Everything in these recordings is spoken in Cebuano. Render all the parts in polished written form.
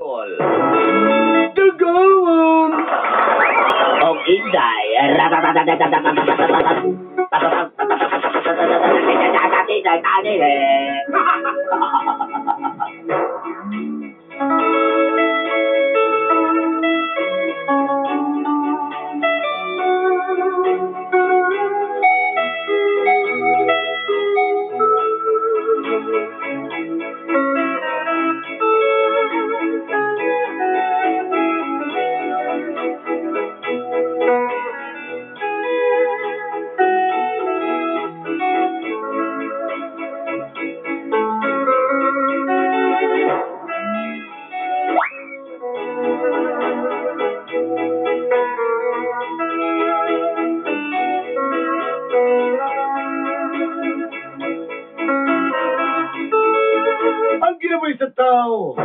Raul. Dugon! Og Inday. Ang kinabuhi sa tao,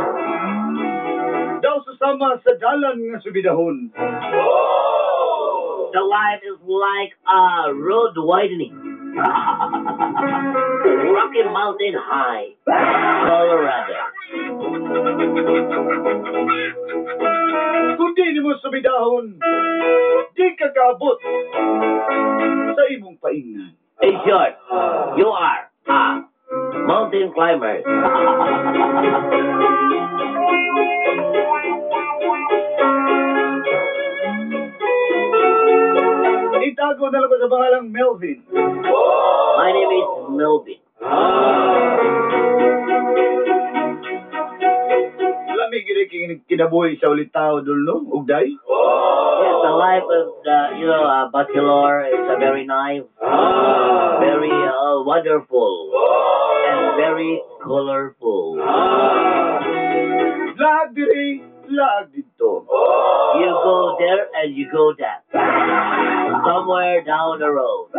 daw susama sa dalan nga subidahon. The life is like a road widening. Rocky Mountain High, Colorado. Kung di nimo subidahon, di ka kaabot sa imong paingnan. In short, you are a mountain climber. Itago na lang ko sa pangalang Melvin. My name is Melvin. Lami gid kini kinabuhi sa ulit tao dul no, ugday. Yes, the life of the bachelor is a very nice, very wonderful, and very colorful. Laag diri, laag didto. You go there and you go that. Somewhere down the road.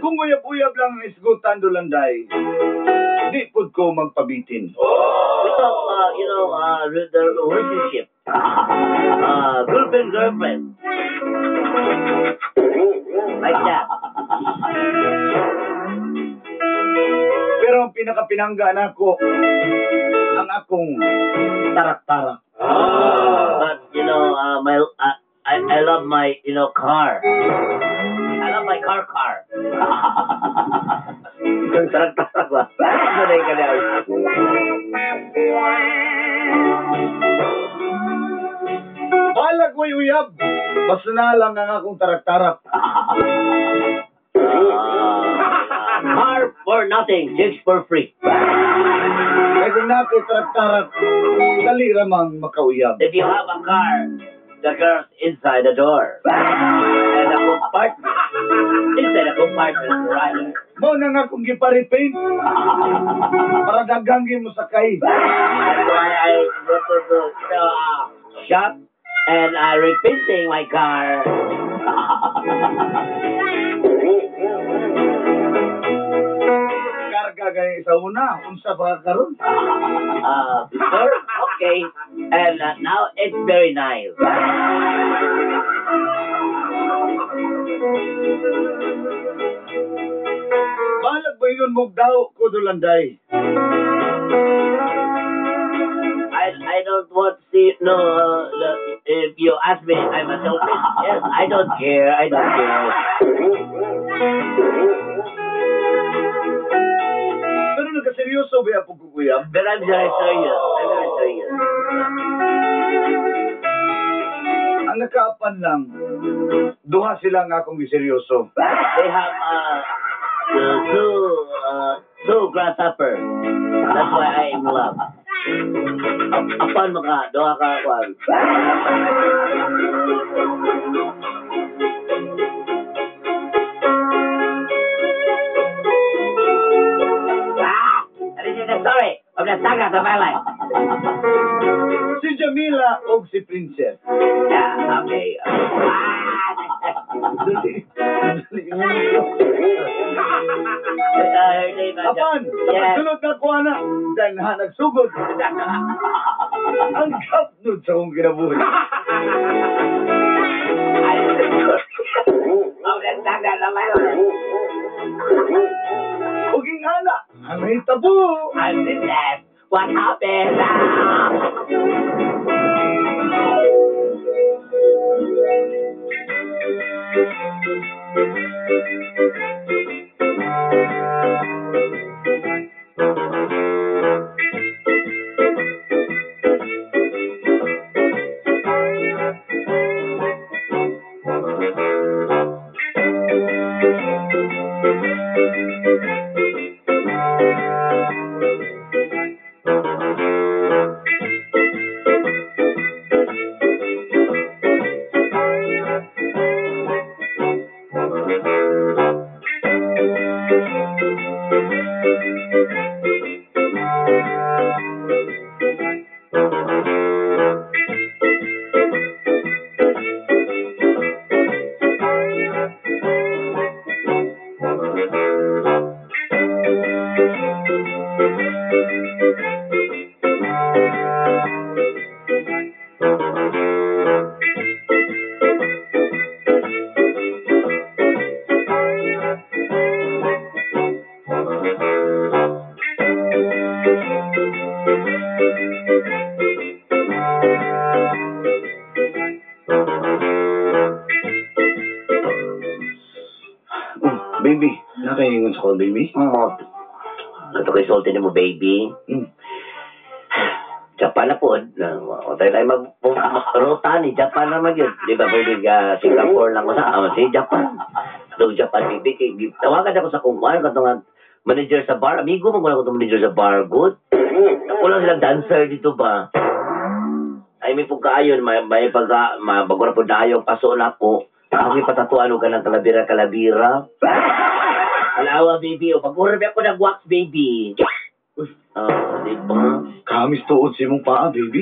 Kung uyab-uyab lang ang isgutan dulanday, di pud ko magpabitin. We talk, the relationship. Girlfriend, girlfriend. Like that. Pero ang pinakapinangga nako, ang akong tarak-tarak. But, I love my car. I love my car car. Kang tarak-tarak ba? Sanay ka na. Balag way uyab, basta na lang ang akong tarak-tarak. Car for nothing, chicks for free. Kaya kung nako'y tarak-tarak, dali ramang makauyab. If you have a car, the girl's inside the door. And the compartment, inside the compartment, rider. Mao na nga akong gipa-repaint para daghang mo sakay. That's why I go to the shop and I repainting my car. Karga gani sa una, unsa pa ka karon? Before, okay. And now it's very nice. Balag ba yun mo daw ko dulanday? I don't want to see, no, if you ask me, I'm a selfish. Yes, I don't care, I don't care. Pero nagkaseryoso ba ang pagkukuyab? But I'm very serious. I'm very serious. Ang nakaapan lang, duha sila nga akong giseryoso. They have two grasshopper. That's why I am in love. Apan maka, duha ka kwan. Ah! This is the story of the saga of my life. Si Jamila o si Princess. Yeah, okay. Ah! Dali. Dali. Her name is Apan, sa Yes. pagsulod na kuha na, dahil na nagsugod. Ang kapnod sa akong kinabuhi. I Uging ana, ang nahitabo. And this is what happened. Baby, nakaingon sa ko, baby? Ito kay sulti nimo, baby. Japan na po. O tayo tayo mag-rota ni Japan naman yun. Di ba pwede ka Singapore lang ko sa si Japan. Ito Japan, baby. Tawagan ako sa kung ano katong manager sa bar. Amigo mo ko itong manager sa bar. Good. Wala silang dancer dito ba? Ay, may pagkaayon. May pagka, bago na po na yung paso na ako. Ako ipatatuan ka ng kalabira-kalabira. Alawa, baby. O, pag-urbi ako nag-wax, baby. Uy. Di ba? Kamis tuod sa imong paa, baby.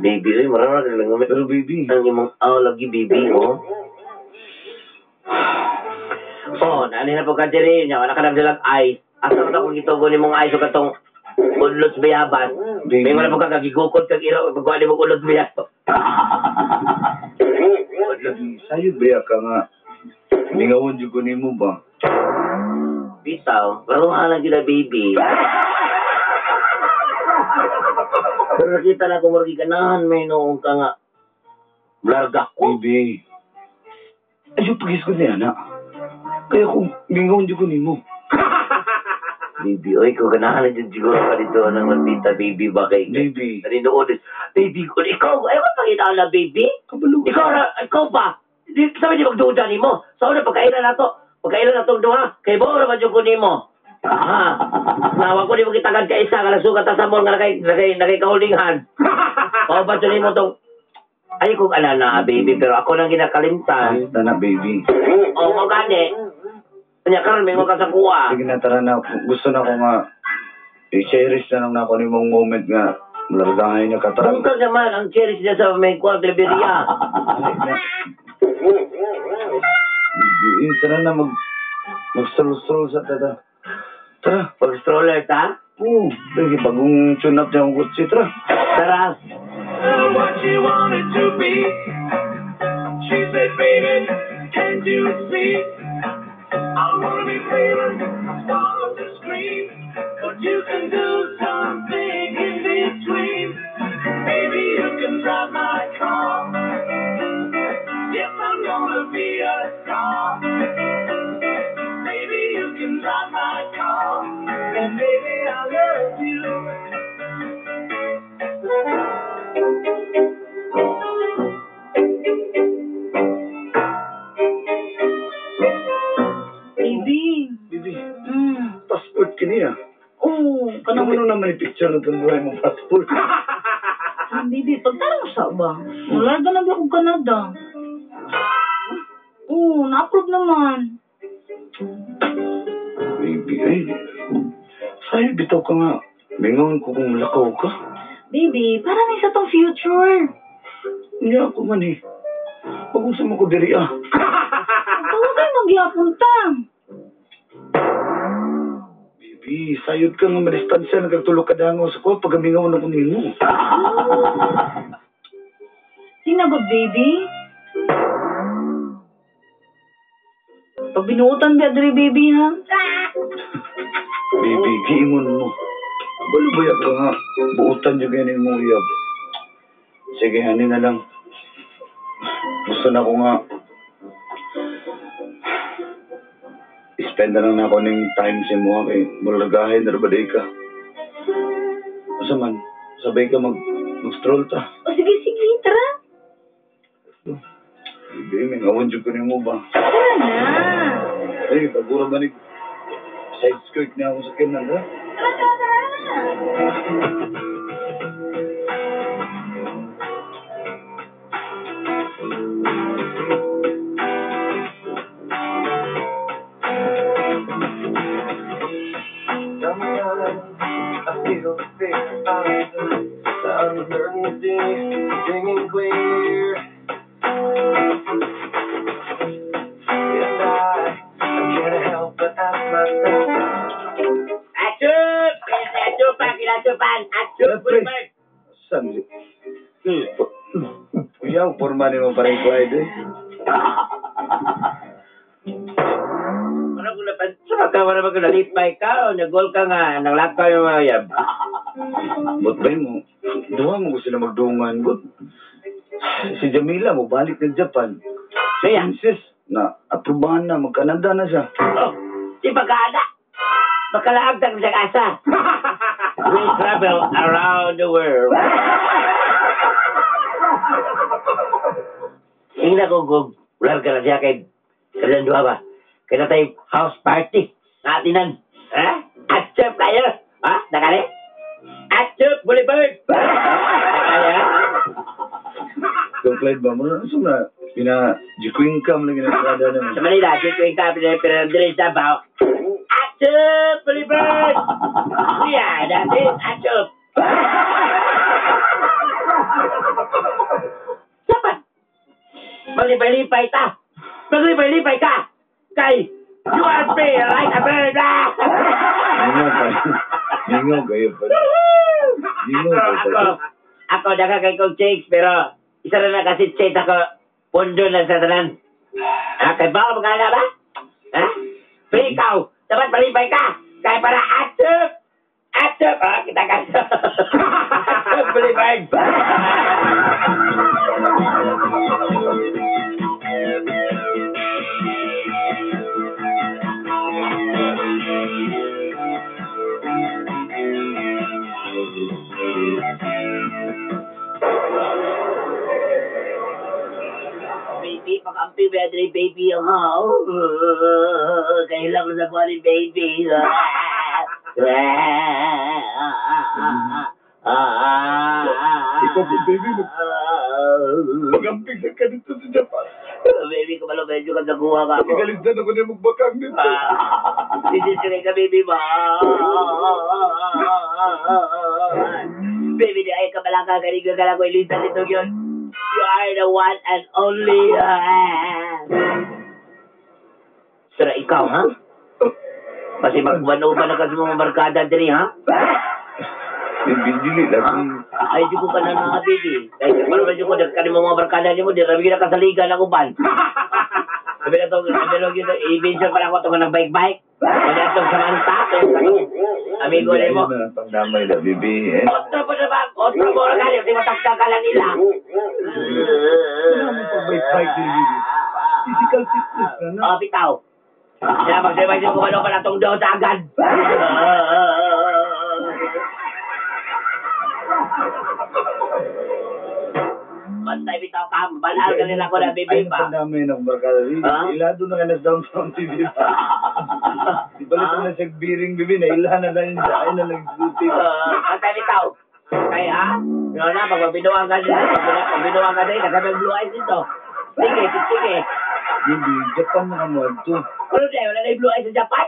Baby, uy, marami ka lang. Pero, baby. Ang imong, lagi, baby, oh. Oh, naani na po ka diri. Wala ka nagdalag ice. Asa na akong gitugon imong ice o katong ulot bayabas. Baby. May wala po ka kagigukod kag iro. Pagkuha ni mo ulot bayabas. Sayod ba ka nga? Mingawan dyan ko nimo ba? Bitaw, karuha lang gila, baby. Pero nakita na kung maragi ganahan, may noong ka nga. Larga ko. Baby. Ayaw pag-isgot niya, anak. Kaya kung mingawan dyan ko nimo. Baby, oy, kung ganahan na dyan siguro ka dito ng lambita, baby, ba kay... Baby. Naninood. Baby, kung ikaw, ayaw ka pakita na, baby. Kabalo. Ikaw ba? Sabi di magduda ni mo. Sa una, pagkailan na to. Pagkailan na itong duha. Kay Bora ba dyan ko ni mo? Ha? Nawa ko di mo kitagad ka isa. Nga nagsugat sa mall nga nakay kahulingan. O ba dyan mo itong... Ay, kung ala na, baby. Pero ako nang ginakalimtan. Basta na, baby. O, mo gani. Kanya karon may mga kasakuha. Sige na, tara na. Gusto na ko nga. I-cherish na lang na ako ni mong moment nga. Malargahan niya ka, tara. Bungkag naman ang cherish niya sa may kuha, Liberia. Baby, tara na mag-stroll-stroll sa tata. Tara. Pag-stroller ta? Oo, baby, bagong tune-up niya akong kutsi. Tara. Tara. What she wanted to be. She said, baby, can't you see? I wanna be famous, star of the screen. But you can do something in between. Baby, you can drive my car. Yes, I'm gonna be a star. Baby, you can drive my car. And baby, I love you. Baby. Baby, passport kini ah. Oo, Kanang ano naman yung picture ng buhay mong passport? Baby, pagtarong sa ba? Malarga na ba akong Canada? Oo, na-approve naman. Baby, ay, sa'yo bitaw ka nga. Mingon ko kung lakaw ka. Baby, para na sa tong future. Hindi ako man eh. Pag-unsa mo ko diri ah. Tawagay mong gihapon ta. Baby, sayod ka nga madistansya nagtulog ka dangaw sa ko pag mingaw na ko nimo. Sinagot, baby? Pag binuotan ba diri baby ha? Baby, giingon mo. Balo ba ka nga? Buutan yung ganyan mong uyab. Sige, hani na lang. Gusto na ko nga. Spend na lang na ako ng time sa mo kay mulagahin na ba day ka. Asa man, sabay ka mag-stroll ta. O sige, sige, tara. Baby, may ngawon dyan ko nimo ba? Tara na. Ay, pagura ba ni side skirt niya ako sa kinan, ha? Tara, tara, tara. Sometimes I feel the fear of the uncertainty ringing clear. And I can't help but ask myself. Achup! Achupan! Kinasupan! Achup! Boulevard! Saan? Uyaw, porma ni mo parang kuhay eh. Ano kung napansin ka, wala ba kung nalipay ka o nag-goal ka nga, nanglakaw yung mga yab. But ba mo, duha mo ko sila magdungan, good. Si Jamila mo, balik ng Japan. Si Kaya? Princess, na aprobahan na, magkanada na siya. Oh, di pagkaana. Makalaagdag sa asa. We travel around the world. Ingna ko kung wala ka na siya kay kailan duha ba? Kaya tayo house party. Natinan. Ha? Atchup tayo. Ha? Nakali? Atchup Boulevard. Nakali ha? Ikaw, Clyde ba mo? Ano na? Pina, Jikwing Cam lang ginagkada naman. Sa Manila, si Queen Cap, pero dire sa Davao. Atchup Boulevard! Yeah, that is Atchup. Dapat! Maglipay-lipay ta! Maglipay-lipay ka! Kay, you are free like a bird! Mingaw pa. Mingaw kayo pa. Mingaw Ako, kayo pa. ako, daghan kong chicks, pero isa na lang kasi chicks ako, pundo na sa tanan. Ah, kay baka magkana ba? Ha? Free ikaw! Dapat malipay ka! Kaya para atsup! Atsup! Ah, kita ka! Atsup, Boulevard! Baby, pag-ampi ba baby? Oh, kailang sa kuha ni baby. Ikaw po, baby, mag-amping ka dito sa Japan. Baby, kumalo medyo ka sa kuha ka ako. Igalindan ako na magbakang dito. Hindi ka, baby ba? Baby, di ay kamalaka, kaniga ka lang ko ilisan nito yun. You are the one and only. Sira ikaw, ha? Kasi magwano ba na kasi mga barkada diri, ha? Baby, dili lang. Ay, di ko ka na nga, baby. Ay, paano ba ko, kani mo mga barkada niyo mo, di rabi na kasaligan ako, ban. Sabi na to, sabi na to, i-venture pala ako itong nag-bike-bike. Wala itong Samantha, amigo rin mo. Ayun na, pangdamay na, baby. Eh. Otro po na ba? Otro po na gani, kasi matakta ka lang nila. Wala mo pag-bike-bike din, baby. Physical fitness na, no? Oh, bitaw. Kaya magsibay siya kung ano pa na itong doon sa agad. Bantay bitaw ka, banal ka nila ko na baby Ay, pa. napandamay na akong barkada. Baby. Ha? Ilado na ka na sa downtown TV pa. Di balik na siya biring, baby. Naila na lang siya. Ay, na lang duty. Bantay bitaw. Kaya, yun na, pag magbinuang ka nila, pag magbinuang ka nila, kasama yung blue eyes dito. Sige, sige. Baby, Japan na ka mo. Ito. Ano di, wala na yung blue eyes sa Japan.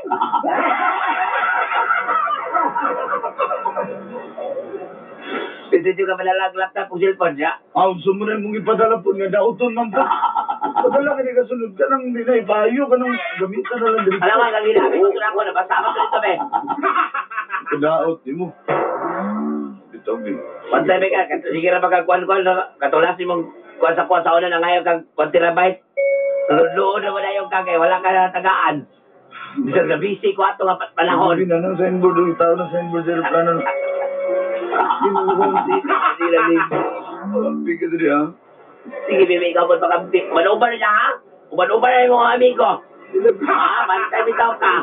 Hindi ka malalaglag na kung cellphone siya. Ah, gusto mo na mong ipadala po nga dauton man po. Padala ka ni kasunod ka nang dinaipayo ka nang gamitan na lang dito. Alam mo, ang ginamit ko ito ako, nabasa ko ito, be. Kadaot, di mo. Ito, baby. Pantay be ka, sige ra pagkakuan-kuan, katulas mong kuan sa kuan sa una na ngayon kag 1 terabyte. Luluon na wala yung kagay, wala ka na tagaan. Bisag na busy ko ato nga panahon. Sabi na nang signboard, yung tao ng signboard sa aeroplano. Hindi na baby. Kampi ka diri, ha? Sige, baby, ikaw po makampi. Uban-uban na siya, ha? Uban-uban na yung mga amigo. Ha? Bantay bitaw ka.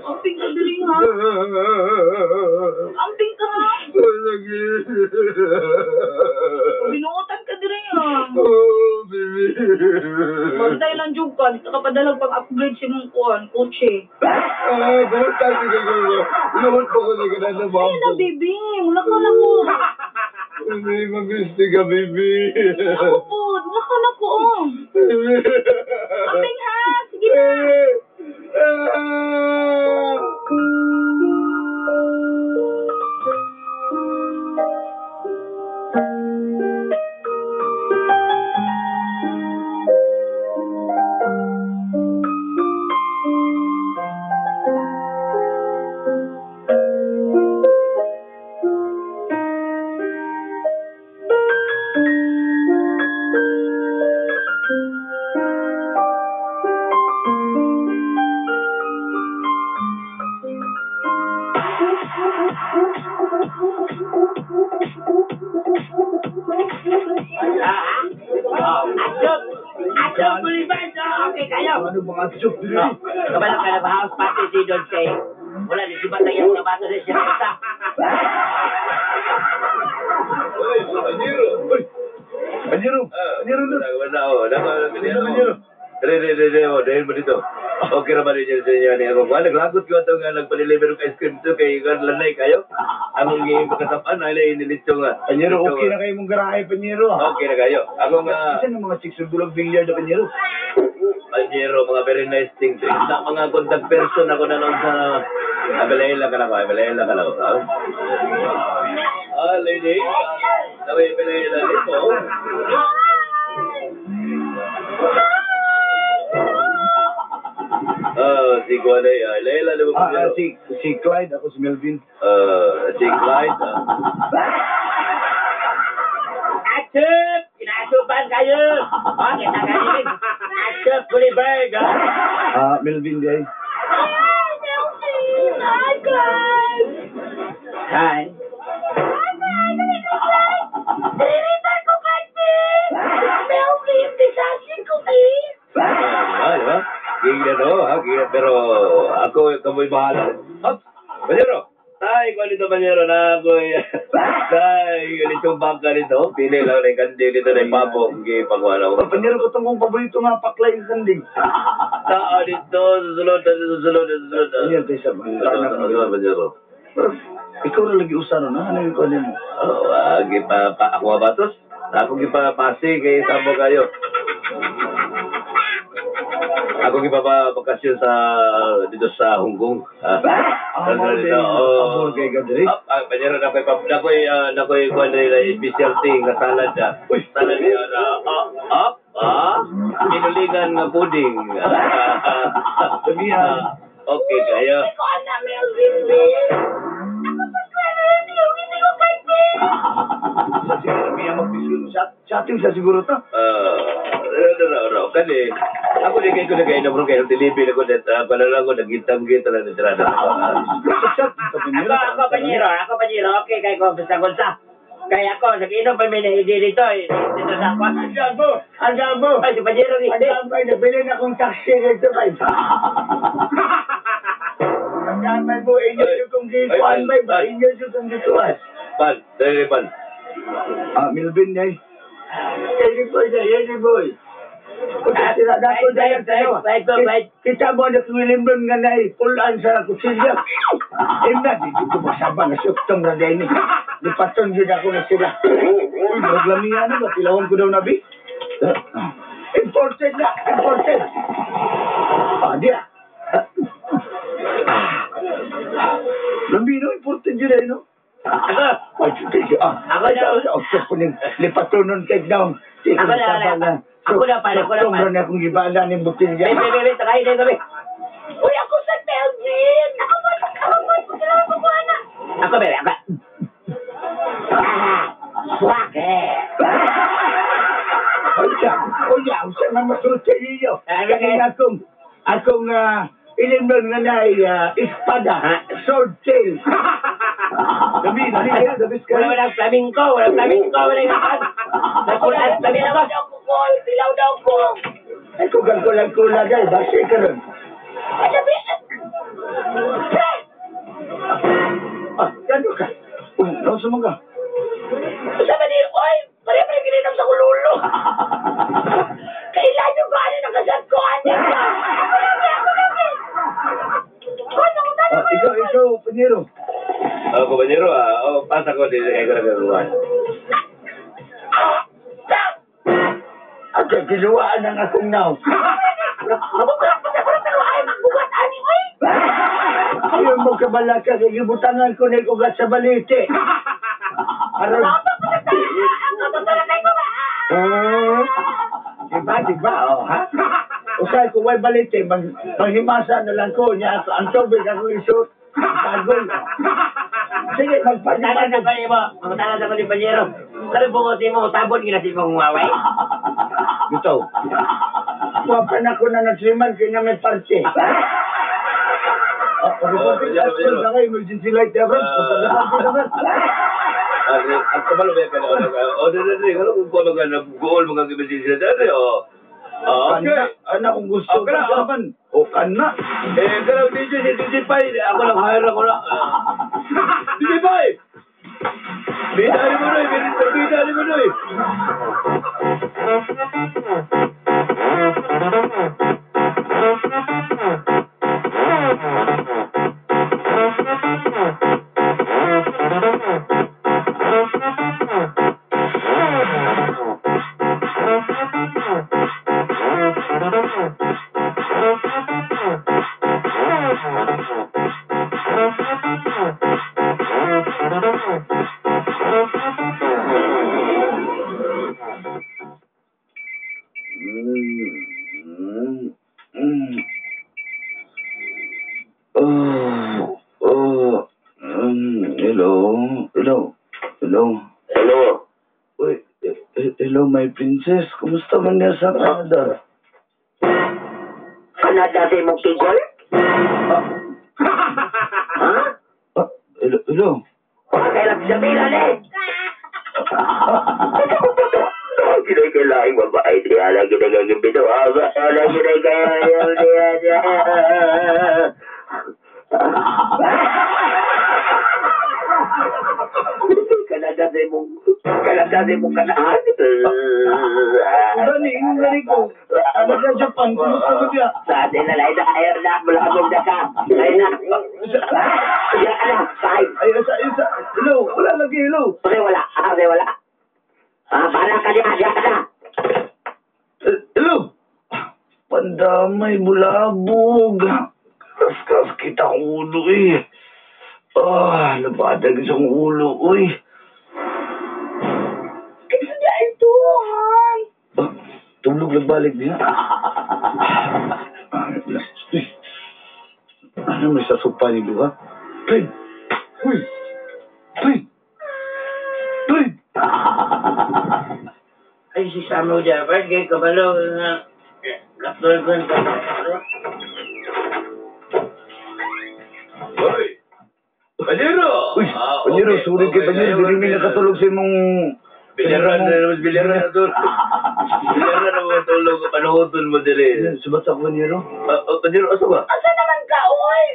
Amping ka diri ha. Amping ka ha. Lagi. Binuotan ka diri ha. Oh, baby. Bantay lang jud ka, dito ka padalag pag-upgrade si mong kuan, kotse. Ah, basta sige ko. Luhot ko sa kanila ba? Ay na baby, wala ka na ko. Baby, mabiste ka, baby. Ako po, wala ka na ko. Oh. Amping ha, sige na. Ah! Asyop! Asyop, Boulevard! Okay kayo! Ano bang asyop diri? Kabalo ka na ba house party si Don kay wala ni si Batang yung sabato sa siya isa. Uy, Anyero! Uy! Anyero! Anyero na! Anyero. Dre, dre, dre, dre, oh, dahil mo dito. Okay ra ba ninyo sa inyo ni ako? Wala, naglagot ko ito nga nagpa-deliver og ice cream dito kay Gan Lanay kayo. Among gipagkatapan, ay lain nilito nga. Anyero, okay na kayo mong garahe, Panyero. Okay na kayo. Ako nga, Isa ng mga chicks ng dulag billiard na, Panyero. Panyero, mga very nice things. Sa mga contact person ako na lang sa... Abelayla ka na ko, abelayla ka na ko. Ah, lady. Sabi, abelayla dito. Ah, si Kuanay, Layla, di ba Ah, si Clyde, ako si Melvin. Si Clyde. Asyop! Inaasupan kayo! Okay, tagalin. Asyop, Boulevard! Ah, Melvin, di ay. Hi, Melvin! Hi, Clyde! Hi. Hi, Clyde! Dali ko, Clyde! Dilitan ko, Clyde! Melvin, bisasin ko, Clyde! Ah, di ba? Gigil no, ha? Gigil. Pero ako, kamoy bahala. Hop! Banyero! Ay, kung dito, Banyero, na ako. Ay, ganito bangka nito. Pili lang na kandi dito na ipabo. Hindi pagwala ko. Panyero ko itong paborito nga paklay sa kanding. Tao dito, susunod, susunod, susunod. Panyero, tayo sa Ano, Banyero? Ikaw na lagi usano na, ano yung kunin mo? Oh, gipa pa ako abatos. Ako gipapasi kay sabo kayo. Ako gipapa bakasyon sa dito sa Hong Kong. Ah, dito, din, oh. pabor kay Gadri. Ah, panyero na koy na koy na koy kuan nila specialty nga salad. Uy. Salad yun. Pinulingan nga puding. Sabihan. Okay kayo. Hindi ko alam, Melvin, Bill. Ako sa Clyde, hindi ko kay Bill. Sa siguro miya magpislo sa chatting sa siguro ta. No, kani. Ako di kay ko nagainom ro kay delivery ko det pala ko nagitang-gita lang ni Trada. Sa chat sa panyero. Ako, Panyero. Okay, kay ko basta gunsa. Kaya ako, nag-inom pa may nahidi dito eh. Dito sa ako. Ang gabo! Ang gabo! Ay, si Panyero. Ang gabo! Nabili na akong taxi dito kay. Ang gamay mo, inyo yung kong gituan, may ba? Inyo yung kong gituan. Pan, dali pan. Ah, Melvin ay. Eli boy, Eli boy. Sila dako dahil tayo. Kita mo na tuwilimbon nga na ipulaan sa kutsilya. Imna, di ko masaba na suktong na dahil ni. Lipaton yun ako na sila. Uy, maglamiya na ba? Tilawon ko daw nabi. Imported na, imported. Ah, di ah. Lambi no, imported yun eh, no? Ako, Ay, ah. Ako daw. Ako po ning lipatonon kay daw. Ako na, wala. Ako na, pare, ako na, pare. Sobrang na akong gibala ni botilya. Be, be, be, be, tagay na gabi. Uy, ako sa Melvin! Ako po, ako po, kailangan ko na. Ako, be, ako. Ah, swak eh. Oya, oya, usa man masulti ninyo. Ah, Kani akong ilimnon nga na espada, Ha? sword tail. Gabi, gabi, gabi, gabi. Wala walang flamingo, walang flamingo, walang lahat. Nakulaan flamingo. Tilaw daw ko, Paul. Tilaw daw ko. Ay, kung kulang-kulang ay, basi ka ron. Ay, sabi, pre! Ah, gano ka? Oh, nausa man ka? Sabi ni, oy, pare-pare gininom sa kululo. Kailan yung ano nakasat ko, ano ka? Ako lang, ako lang. Ano, Ah, ikaw, Panyero. Oh, kumpanyero, oh, pasa ko din kay ko nagagawa. Okay, giluwaan ang akong now. Ayaw mo kabalaka, kay gibutangan ko na ugat sa balite. Aron, diba, diba, oh, ha? Usay ko way balite, manghimasa na lang ko niya, ang tubig ako isut, tagol. Sige, Magtanan magpanimanan. sa ko mo, magtanan sa ko ni Panyero. Karo bungo si mo, tabon gina si mong waway. Bitaw. Wapan ako na nagsiman, kaya may parte. Ah, Oh, Panyero, Panyero. na kayo, emergency light, Evan. Ah, ang kabalo ba ka na? Oh, dere dere, kalo kung kuno ka na goal mga gibisin sila dere, oh. Ah, okay. Kana, ana kung gusto Okay ka, na, oh. Japan. O kana. Eh, kalo DJ si DJ Pai, ako lang hire ako na. DJ Pai! Bida ni mo noy, bida ni mo noy. Oh, oh, hello, hello, hello. Hello. Uy, hello, my princess. Kumusta man niya sa Canada? Kanada sa imong tigol? Ah, Ha? ah, hello, hello. Okay lang siya bilan eh. Ginay kay laing babae di ala ginay kay gibito. Ala ginay kay ayaw niya niya. Kanada sa imong Kanada sa imong kanaan. Gani, gani ko. Canada, Japan, kumusta man niya? Sa atin na lang na ayaw na mula na ka. Ay na. Ya na, five. Ay, isa, hello, wala lagi, hello. Okay, wala. Okay, wala. Ah, para ka niya, diyan ka na. Hello. Pandamay, bulabog. Kaskas kita ang ulo eh. Ah, nabadag isang ulo, uy. Kasi di ay tuhan. Ah, tulog lang balik niya. Ah, uy. Ano may sa sopa ni Duha? Fred! Uy! Fred! Fred! Ay, si Samuel Jafar, kay kabalo nga. Katulgon ka. Hoy! Panyero! Uy! Ah, Panyero, okay, sorry kay okay. Panyero. Dili mi nakatulog sa imong... Bilyaran na naman, bilyaran na tulog. Bilyaran na naman tulog, panuhuton mo dili. Subat sa Panyero. Ah, oh, Panyero, asa ba? Asa naman ka, oy?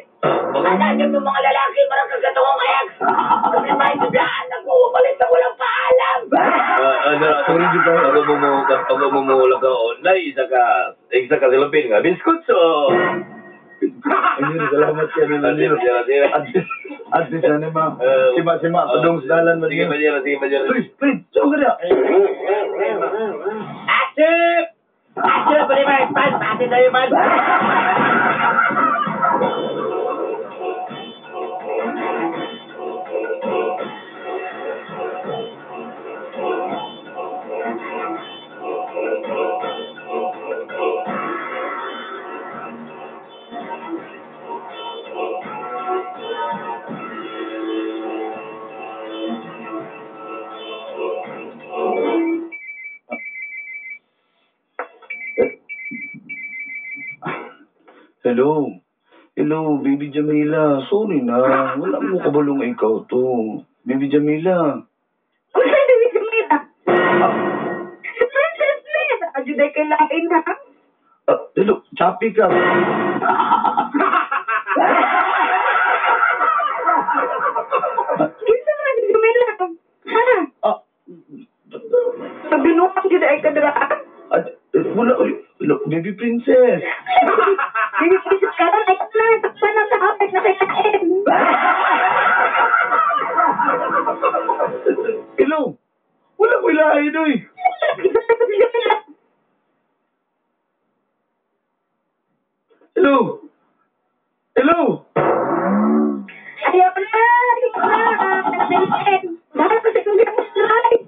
Baka Ana yung mga lalaki, parang kagatong ex. Kasi may biglaan ako, umalis na walang paalam. Sorry, pag umumuhula ka online, isa ka silupin nga. Biskutso! Panyero, salamat kayo, Panyero. At least, ano ma, sima-sima, padong sa dalan mo Sige, Panyero, sige, Panyero. Uy, Fred, saan ka na? Asip! Asip! Pwede ba? Pan! Pati tayo, pan! Hello. Hello, Baby Jamila. Sorry na. Wala mo kabalong ikaw to. Baby Jamila. Unsa Baby Jamila? Si Princess ni. Ajuday kay lain ha. Hello, choppy ka. Kinsa man si Jamila? Ha? Sabinuang jud ay ka dira. Wala, hello, Baby Princess. Baby Princess karon ay na, takpan na sa hapit na kay kain. Hello. Wala ko ilain, oy. Hello. Hello. Ayaw na. Dapat kasi kung di ako try.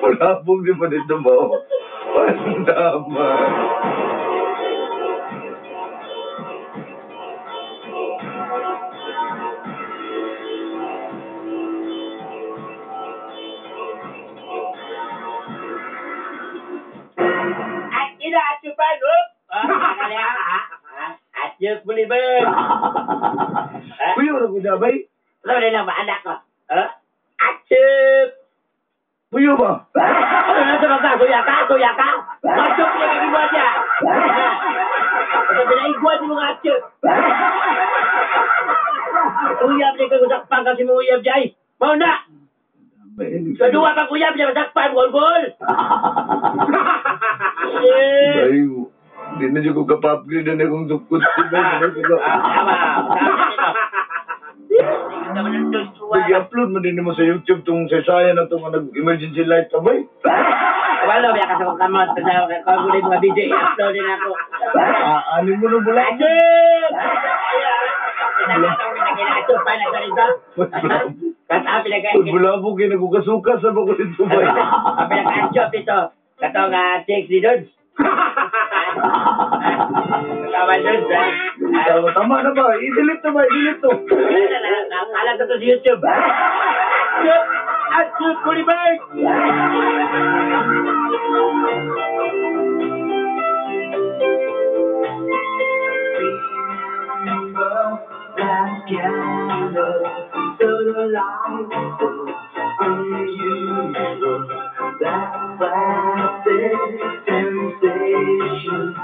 Wala pong di ba nito ba? Pandama. At ina at yupan, up! At yun, Bulibag! Kuya, wala ko dabay. Wala lang ba, anak ko? Atsup! Kuya ba? Ano na sa mga? Kuya ka? Kuya ka? Atsup niya kagibot niya! Ito, pinaigwan ni mga atsup! Uyab niya kagusakpan kasi mga uyab niya ay! Mau na! Kaduwa pag uyab niya masakpan, gol-gol! Ay, di na dyan ko kapa-upgrade na akong dukot. Tama! Tama dito! Nag-upload mo din mo sa YouTube itong sesaya na itong nag-emergency light sabay. Wala, biya ka sa kong kamot. Kung yung mga video, i-upload din ako. Ano mo nung bula? Atsup! Bulabog kayo nagkukasuka sa bako dito ba? Ang pinaka-atsup dito. Katong chicks ni Dudes. Tama, Dudes. Tama na ba? I-delete na ba? I-delete to. Alam ko to sa YouTube. Atsup! Atsup, Kulibag! That candle so delightful, unusual, that classic sensation.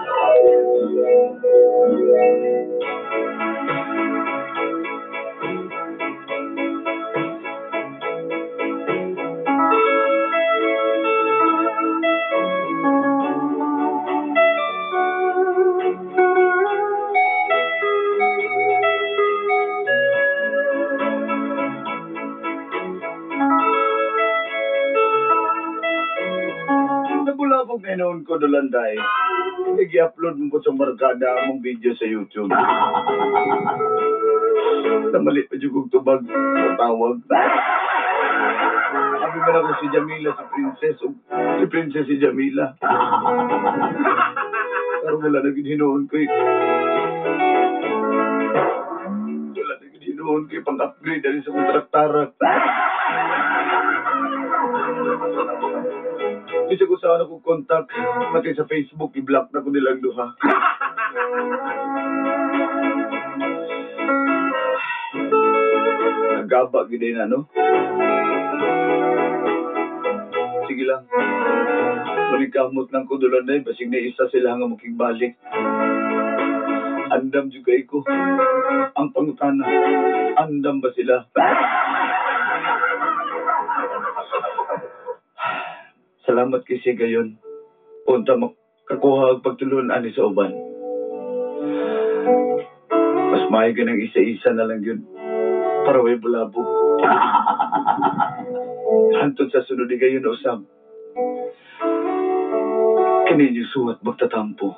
Nabulabog na noon ko dolanday. I-upload mo po sa barkada among video sa YouTube. Namali pa dyan kong tubag sa tawag. Sabi ba na ko si Jamila, si Princess, o si Princess si Jamila. Pero wala na ginoon ko eh. Wala na ginoon ko eh, pang-upgrade na rin sa kontraktara. Kasi kung saan ako contact, pati sa Facebook, i-block na ko nilang duha. Nagaba, gini na, no? Sige lang. Maligkamot lang ko doon na, basig na isa sila nga makigbalik. Andam juga ko. Ang pangutana, andam ba sila? Salamat kay siya gayon. Unta makakuha ang pagtulon ani sa uban. Mas maayo ka ng isa-isa na lang yun. Para way bulabog. Hantod sa sunod ni gayon usab. Kaninyo suwat magtatampo.